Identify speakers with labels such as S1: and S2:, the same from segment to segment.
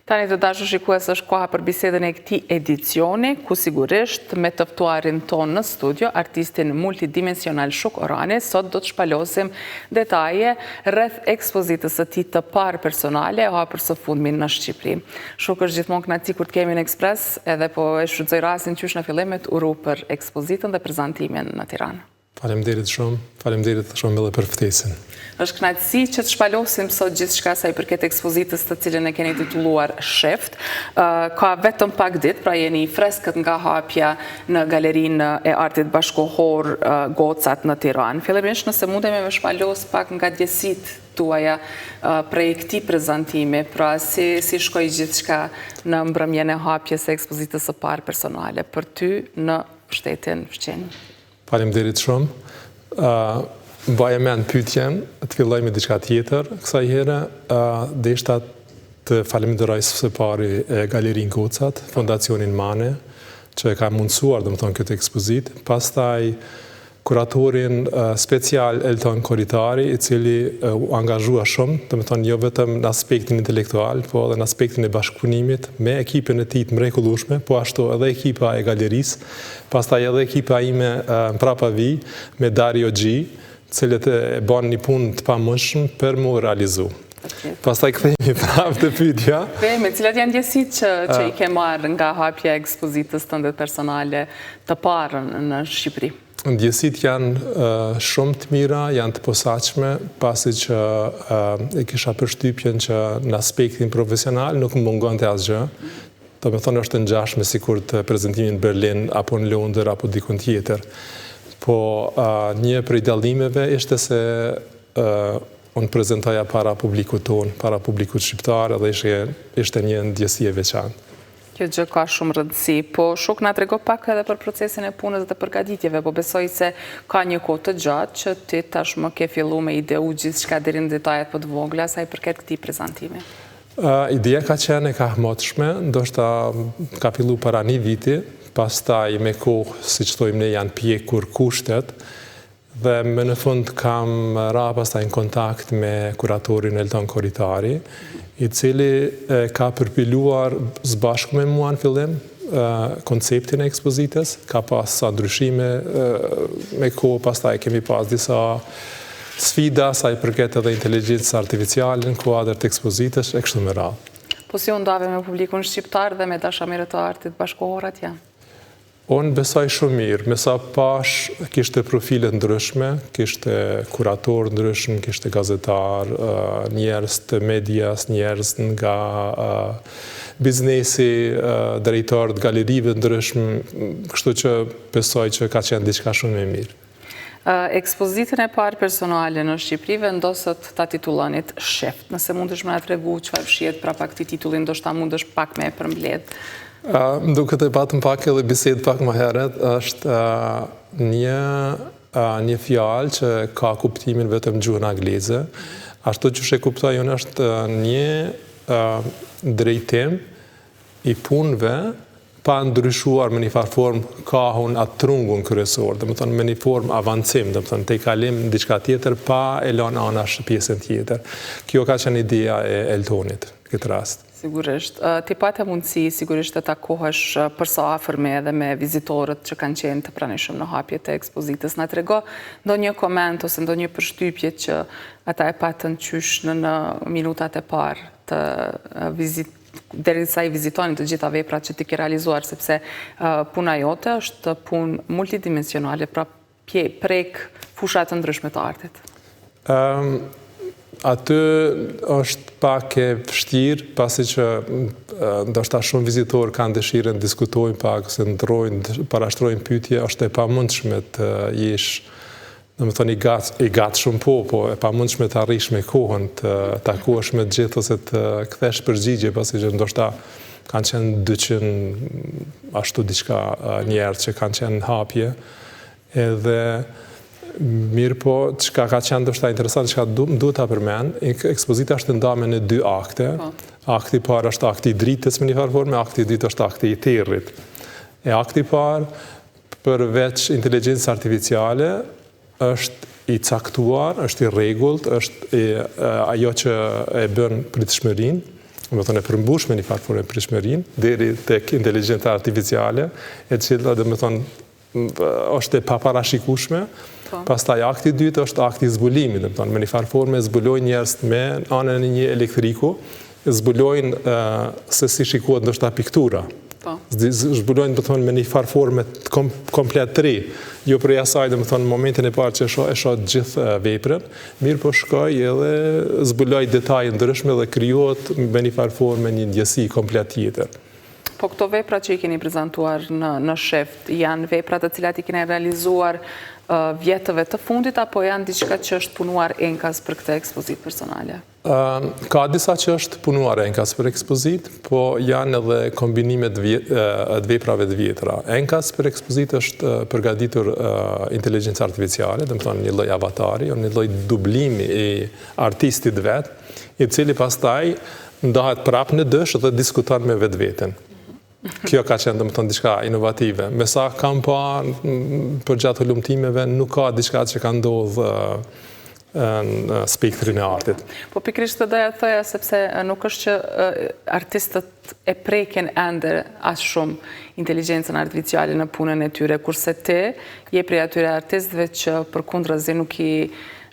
S1: Tani të dashur shikues është koha për bisedën e këtij edicioni, ku sigurisht me të ftuarin tonë në studio, artistin multidimensional Shuk Orani, sot do të shpalosim detaje rreth ekspozitës së tij të parë personale, e hapur së fundmi në Shqipëri. Shuk është gjithmonë kënaqësi kur të kemi në Express, edhe po e shfrytëzoj rastin qysh në fillim me të uru për ekspozitën dhe prezantimin në Tiranë.
S2: Faleminderit shumë, faleminderit shumë edhe për ftesën.
S1: Është kënaqësi që të shpalosim sot gjithçka sa i përket ekspozitës të cilën e keni titulluar Shift. Ka vetëm pak ditë, pra jeni i freskët nga hapja në Galerinë e Artit Bashkëkohor Gocat në Tiranë. Fillimisht, nëse mundemi me shpalos pak nga ndjesitë tuaja prej këtij prezantimi, pra si si shkoi gjithçka në mbrëmjen e hapjes së ekspozitës së parë personale për ty në shtetin fqinj.
S2: Faleminderit shumë. Mbaje mend pyetjen, të filloj me diçka tjetër kësaj here. Deshta të faleminderoj së pari Galerinë Gocat, Fondacionin Mane, që e ka mundësuar, domethënë, këtë ekspozitë. Pastaj kuratorin special Elton Koritari, i cili u angazhua shumë, domethënë jo vetëm në aspektin intelektual, po edhe në aspektin e bashkëpunimit me ekipin e tij të mrekullueshme, po ashtu edhe ekipa e galerisë, Pastaj edhe ekipa ime në prapavijë me Dario G, të cilët e banë një punë të pamundshme për m'u realizu. Pastaj kthehemi prapë te pyetja.
S1: Kthehemi, cilat janë ndjesitë që që i ke marrë nga hapja e ekspozitës tënde personale të parën në Shqipëri?
S2: Ndjesitë janë shumë të mira, janë të posaçme, pasi që e kisha përshtypjen që në aspektin profesional nuk më mungonte asgjë. Domethënë është e ngjashme sikur të prezantimi në Berlin apo në Londër apo dikund tjetër. Po një prej dallimeve ishte se unë prezantoja para publikut tonë, para publikut shqiptar edhe ishte ishte një ndjesi e veçantë.
S1: Kjo gjë ka shumë rëndësi. Po Shuk na trego pak edhe për procesin e punës dhe përgatitjeve, po besoj se ka një kohë të gjatë që ti tashmë ke fillu me ideu gjithçka deri në detajet më të vogla sa i përket këtij prezantimi.
S2: Ideja ka qenë e kahmotshme, ndoshta ka fillu para një viti, pastaj me kohë, siç thojmë ne, janë pjekur kushtet dhe më në fund kam ra pastaj në kontakt me kuratorin Elton Koritari, i cili ka përpiluar së bashku me mua në fillim konceptin e ekspozitës, ka pas sa ndryshime me kohë, pastaj kemi pas disa Sfida sa i përket edhe inteligjencës artificiale në kuadër të ekspozitës e kështu me
S1: radhë. Po si u ndave me publikun shqiptar dhe me dashamirët e artit bashkëkohor atje?
S2: Unë besoj shumë mirë, me sa pashë kishte profile të ndryshme, kishte kuratorë të ndryshëm, kishte gazetarë, njerëz të medias, njerëz nga biznesi, drejtorë të galerive të ndryshme, kështu që besoj që ka qenë diçka shumë e mirë.
S1: Ekspozitën e parë personale në Shqipëri vendosët ta titullonit Shift. Nëse mundesh me na tregu çfarë fshihet prapa këtij titulli, ndoshta mundesh pak me e përmbledh.
S2: Më duket e patëm pak edhe bisedë pak më herët, është një një fjalë që ka kuptimin vetëm në gjuhën angleze. Ashtu qysh e kuptoj unë është një drejtim i punëve pa ndryshuar me një farë formë kahun atë trungun kryesor, domethënë me një formë avancim, domethënë tejkalim në diçka tjetër pa e lënë anash pjesën tjetër. Kjo ka qenë ideja e Eltonit në këtë
S1: rast. Sigurisht. Ti pate mundësi sigurisht të takohesh për së afërmi edhe me vizitorët që kanë qenë të pranishëm në hapje të ekspozitës. Na trego ndonjë koment ose ndonjë përshtypje që ata e patën qysh në në minutat e parë të vizit derisa i vizitonin të gjitha veprat që ti ke realizuar, sepse puna jote është punë multidimensionale, pra prek fusha të ndryshme të
S2: artit. Aty është pak e vështirë, pasi që ndoshta shumë vizitorë kanë dëshirën të diskutojnë pak, ose ndrojnë, parashtrojnë pyetje, është e pamundshme të jesh Domethënë i gat, i gatshëm po, po e pamundshme të arrish me kohën, të takohesh me të gjithë ose të kthesh përgjigje, pasi që ndoshta kanë qenë 200 ashtu diçka njerëz që kanë qenë në hapje. Edhe mirëpo, çka ka qenë ndoshta interesant, çka du, duhet ta përmend, ekspozita është e ndame në dy akte. Po. Akti i parë është akti i dritës në një farë forme, akti i dytë është akti i territ. E akti i parë Përveç inteligjencës artificiale, është i caktuar, është i rregullt, është ajo që e bën pritshmërinë. Domethënë e përmbush me një farë forme pritshmërinë, deri tek inteligjenca artificiale, e cila domethënë është e paparashikueshme. Po. Pastaj akti i dytë është akti i zbulimit, domethënë me një farë forme zbulojnë njerëzit me anën e një elektriku, zbulojnë se si shikohet ndoshta piktura. Po. Zbulojnë, domethënë, me një farë forme komplet të re. Jo prej asaj, domethënë, në momentin e parë që e shoh, e shoh gjithë veprën, mirëpo shkoj edhe zbuloj detaje ndryshme dhe krijohet me një farë forme një ndjesi komplet tjetër.
S1: Po këto vepra që i keni prezantuar në në Shift janë vepra të cilat i keni realizuar vjetëve të fundit apo janë diçka që është punuar enkas për këtë ekspozitë
S2: personale? Ka disa që është punuar enkas për ekspozitë, po janë edhe kombinime të veprave të vjetra. Enkas për ekspozitë është përgatitur inteligjenca artificiale, domethënë një lloj avatari, një lloj dublimi i artistit vetë, i cili pastaj ndahet prapë në dysh dhe diskuton me vetveten. Kjo ka qenë, domethënë, diçka inovative. Me sa kam pa përgjatë hulumtimeve, nuk ka diçka që ka ndodhë në spektrin e artit.
S1: Po pikërisht këtë doja të thoja, sepse nuk është që artistët e prekin ende aq shumë inteligjencën artificiale në punën e tyre, kurse ti je prej atyre artistëve që përkundrazi nuk i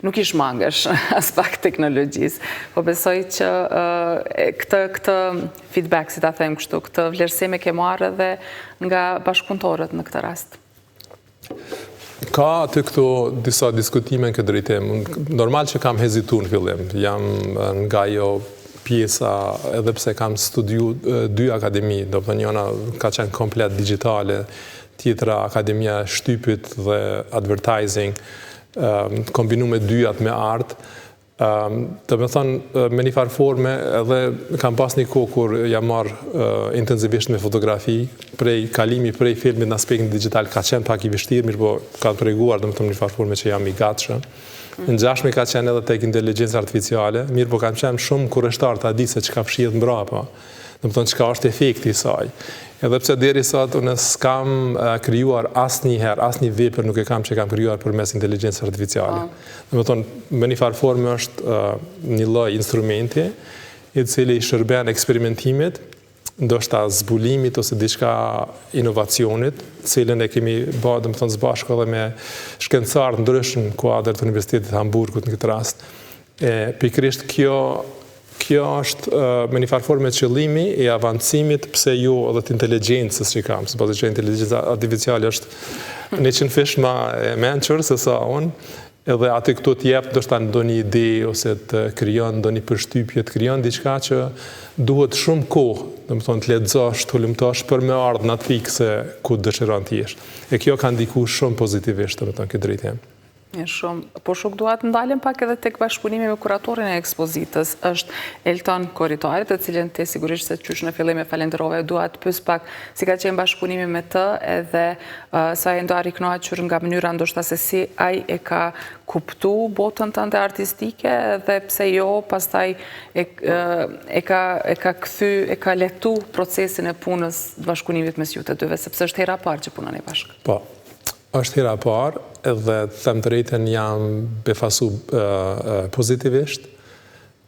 S1: nuk i shmangesh aspak teknologjisë. Po besoj që këtë, këtë feedback, si ta them kështu, këtë vlerësim e ke marrë edhe nga bashkëpunëtorët në këtë
S2: rast. Ka aty këtu disa diskutime në këtë drejtim. Normal që kam hezitu në fillim. Jam nga ajo pjesa, edhe pse kam studiu dy akademi, domethënë njëna ka qenë komplet digitale, tjetra Akademia e Shtypit dhe Advertising, kombinu me dyjat me art, domethënë, me një farë forme, edhe kam pas një kohë kur jam marrë intensivisht me fotografi, prej kalimi prej filmit në aspektin digital ka qenë pak i vështirë, mirëpo kam treguar, domethënë, një farë forme që jam i gatshëm. Mm. Ngjashme ka qenë edhe tek inteligjenca artificiale, mirëpo kam qenë shumë kureshtar ta di se çka fshihet mbrapa. Domethënë, çka është efekti i saj. Edhe pse deri sot unë s'kam krijuar asnjëherë, asnjë vepër nuk e kam që kam krijuar përmes inteligjencës artificiale. Po. Domethënë, me një farë forme është një lloj instrumenti i cili i shërben eksperimentimit, ndoshta zbulimit ose diçka inovacionit, cilën e kemi ba, domethënë, së bashku edhe me shkencëtarë të ndryshëm në kuadër të Universitetit të Hamburgut në këtë rast. E pikërisht kjo Kjo është me një farë forme qëllimi i avancimit, pse jo edhe të inteligjencës që kam, se pasi që inteligjenca artificiale është njëqindfish ma e mençur se sa unë, edhe aty këtu të jep ndoshta ndonjë ide ose të krijon ndonjë përshtypje, të krijon diçka që duhet shumë kohë, domethënë të lexosh, të hulumtosh për me ardhë në atë pikë se ku dëshiron të jesh. E kjo ka ndiku shumë pozitivisht, domethënë, këtë drejtim.
S1: Mirë shumë. Po shuk dua të ndalem pak edhe tek bashkëpunimi me kuratorin e ekspozitës. Është Elton Koritari, të cilin ti sigurisht se qysh në fillim e falenderove, dua të pyes pak si ka qenë bashkëpunimi me të edhe sa je ndarë i kënaqur nga mënyra ndoshta se si ai e ka kuptu botën tënde artistike dhe pse jo pastaj e, e ka e ka kthy, e ka lehtu procesin e punës të bashkëpunimit mes ju të dyve, sepse është hera e parë që punoni
S2: bashkë. Po. Është hera e parë dhe të them të drejtën jam befasu pozitivisht,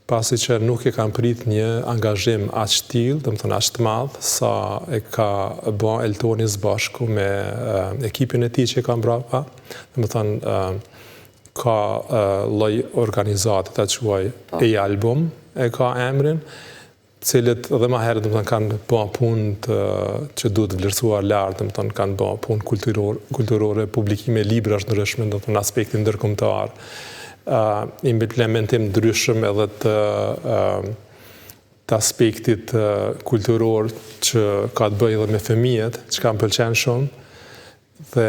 S2: pasi që nuk e kam prit një angazhim aq të tillë, domethënë aq të madh, sa e ka ba Eltoni së bashku me ekipin e tij që e ka mbrapa, domethënë ka lloj organizate, ta quaj po. E-album e ka emrin, të cilët edhe ma herët domethënë kanë ba punë të që duhet vlerësuar lart, domethënë kanë ba punë kulturor, kulturore, publikime librash ndryshme, domethënë në aspektin ndërkombëtar, uh, implementim ndryshëm edhe të uh, të aspektit kulturor që ka të bëjë edhe me fëmijët, çka më pëlqen shumë, Dhe,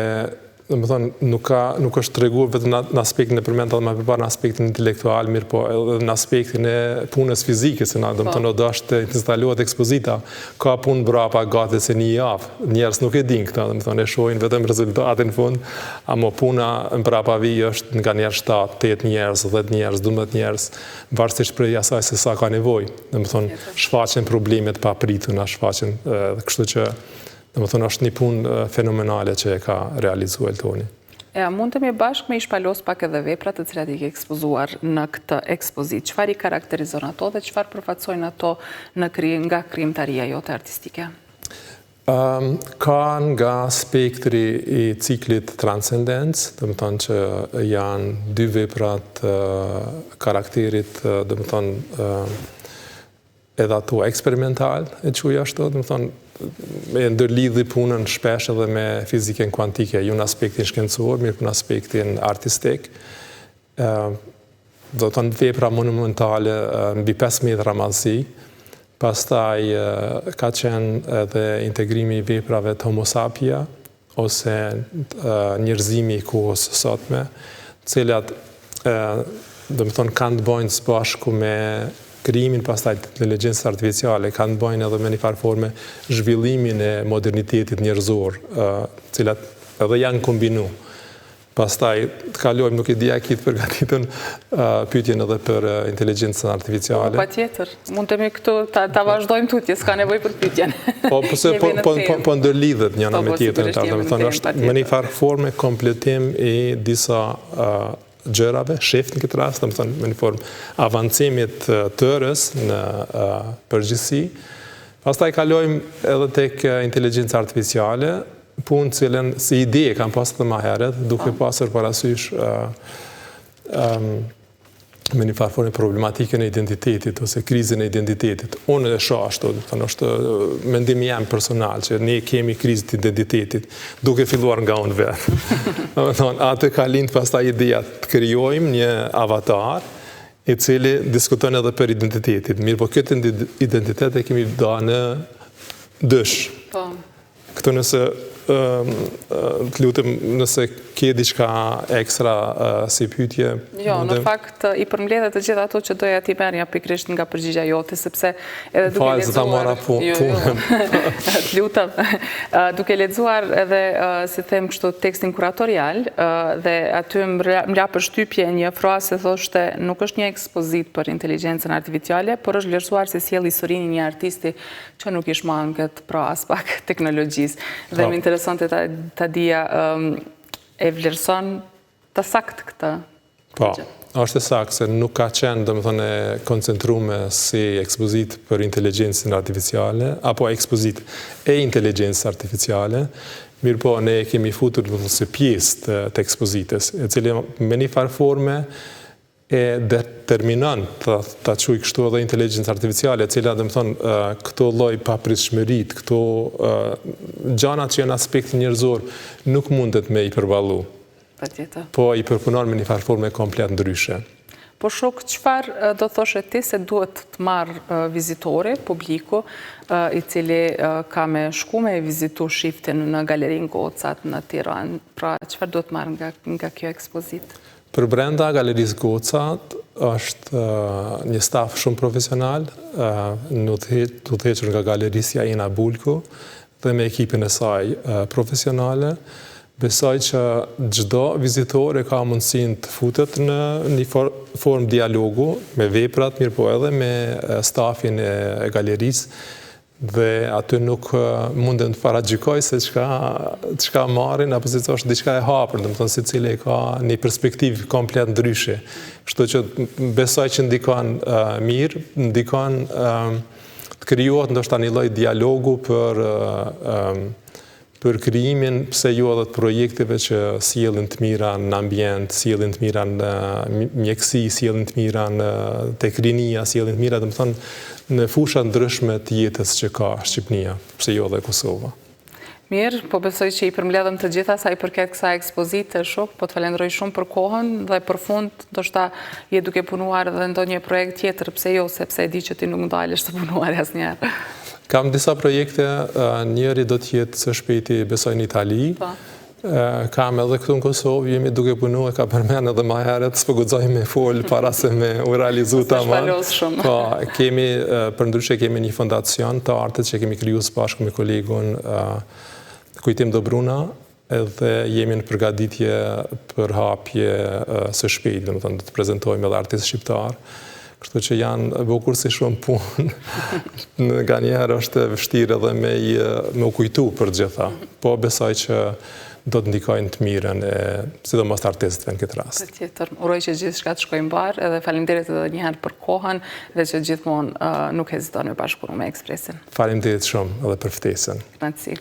S2: domethënë, nuk ka, nuk është treguar vetëm në, në aspektin e përmenda edhe më përpara në aspektin intelektual, mirëpo edhe në aspektin e punës fizike, se na, domethënë, po. u dasht të instalohet ekspozita, ka punë mbrapa gati se një javë, njerëz nuk e dinë këta, domethënë, e shohin vetëm rezultatin në fund, ama puna mprapavijë është nganjëherë 7, 8 njerëz, 10 njerëz, 12 njerëz, varësisht prej asaj se sa ka nevojë, domethënë, shfaqen probleme të paprituna, shfaqen, kështu që Domethënë është një punë fenomenale që e ka realizu Eltoni.
S1: E a mundemi bashkë me i shpalos pak edhe veprat të cilat i ke ekspozuar në këtë ekspozitë? Çfarë i karakterizon ato dhe çfarë përfaqësojnë ato në kri, nga krijimtaria jote artistike?
S2: Ka nga spektri i ciklit Transcendencë, domethënë që janë dy vepra të karakterit, domethënë edhe ato eksperimental, e quaj ashtu, domethënë e ndërlidhi punën shpesh edhe me fizikën kuantike, jo në aspektin shkencor, mirëpo në aspektin artistik. Domethënë vepra monumentale mbi 5 metra madhësi, pastaj ka qenë edhe integrimi i veprave të Homo sapia, ose njerëzimi i kohës së sotme, të cilat domethënë kanë të bëjnë së bashku me krijimin pastaj të inteligjencës artificiale, kanë të bëjnë edhe me një farë forme zhvillimin e modernitetit njerëzor, të cilat edhe janë kombinu. Pastaj të kalojmë, nuk e di a e ki të përgatitun pyetjen edhe për inteligjencën artificiale.
S1: Po, patjetër. Mundemi këtu ta, ta vazhdojmë tutje, s'ka nevojë për pyetjen.
S2: Po, po, se po, po, po, po ndërlidhet njëna po, me po, tjetrën, ta, domethënë është me një farë forme kompletim i disa uh, gjërave, shift në këtë rast, domethënë me një formë avancimit të tërës në uh, përgjithësi. Pastaj kalojmë edhe tek inteligjenca artificiale, punë të cilën si ide e kam pasur edhe ma herët, duke po. pasur parasysh me një farë forme problematikën e identitetit ose krizën e identitetit. Unë e shoh ashtu, domethënë është mendimi jem personal që ne kemi krizë të identitetit, duke filluar nga unë vetë. Domethënë, aty ka lind pastaj ideja të krijojmë një avatar i cili diskuton edhe për identitetit. Mirëpo këtë identitet e kemi da në dysh.
S1: Po.
S2: Këtu nëse të lutem nëse ke diçka ekstra si pyetje.
S1: Jo, në fakt i përmbledhe të gjitha ato që doja t'i merrja pikërisht nga përgjigja jote, sepse edhe duke
S2: lexuar... Falë, se ta mora
S1: po, jo, jo. Të lutem. Duke lexuar edhe, si them kështu, tekstin kuratorial, dhe aty më la përshtypje një frazë se thoshte nuk është një ekspozitë për inteligjencën artificiale, por është vlerësuar se sjell historinë e një artisti që nuk i shmanget pra aspak teknologjisë. Dhe po. më interesonte ta, ta dija e vlerëson të saktë
S2: këtë. Po, është e saktë se nuk ka qenë, domethënë, e koncentrume si ekspozitë për inteligjencën artificiale, apo ekspozitë e inteligjencës artificiale, mirëpo ne e kemi futur domethënë si pjesë të, të ekspozitës, e cila me një farë forme e determinon, ta, ta quaj kështu edhe inteligjencën artificiale, e cila, domethënë, këto lloj papritshmëritë, këto gjanat që janë aspekti njerëzor, nuk mundet me i përballu.
S1: Patjetër.
S2: Po i përpunon me një farë forme komplet ndryshe.
S1: Po Shuk, çfarë do thoshe ti se duhet të marrë vizitori, publiku, i cili ka me shku me vizitu shiftin në Galerinë Gocat në Tiranë? Pra, çfarë duhet të marrë nga, nga kjo ekspozitë?
S2: Përbrenda Galerisë Gocat është një staf shumë profesional, të udhëhequr nga galeristja Ena Bulku dhe me ekipin e saj profesionale. Besoj që çdo vizitor e ka mundësinë të futet në një formë dialogu me veprat, mirëpo edhe me stafin e galerisë, Dhe aty nuk mundem të paragjykoj se çka çka marrin apo se është diçka e hapur, domethënë secili e ka një perspektivë komplet ndryshe. Kështu që besoj që ndikon uh, mirë, ndikon uh, të krijohet ndoshta një lloj dialogu për uh, për krijimin, pse jo edhe të projekteve që sjellin të mira në ambient, sjellin të mira në mjekësi, sjellin të mira në tek rinia, sjellin të mira, domethënë, në fusha të ndryshme të jetës që ka Shqipnia, pse jo edhe Kosova.
S1: Mirë, po besoj që i përmbledhëm të gjitha sa i përket kësaj ekspozite, Shuk, po të falenderoj shumë për kohën dhe për fund, ndoshta je duke punuar edhe ndonjë projekt tjetër, pse jo, sepse e di që ti nuk ndalesh së punuari asnjëherë.
S2: Kam disa projekte, njëri do të jetë së shpejti besoj në Itali. Po. Kam edhe këtu në Kosovë, jemi duke punu, e kam përmend edhe ma herët, s'po guxoj me fol para se me u realizu
S1: tamam.
S2: Po, kemi, përndryshe kemi një fondacion të artit që kemi kriju së bashku me kolegun Kujtim Dobruna, Edhe jemi në përgatitje për hapje së shpejti, domethënë do të prezentojmë edhe artistë shqiptarë, kështu që janë bukur si shumë punë, nganjëherë është e vështirë edhe me, i, me u kujtu për gjitha. Po besoj që do të ndikojë në të mirën e sidomos të artistëve në këtë
S1: rast. Patjetër, uroj që gjithçka të shkojë mbarë edhe faleminderit edhe një herë për kohën dhe që gjithmonë nuk heziton me bashkëpunu me Expressin.
S2: Faleminderit shumë edhe për ftesën.
S1: Kënaqësi.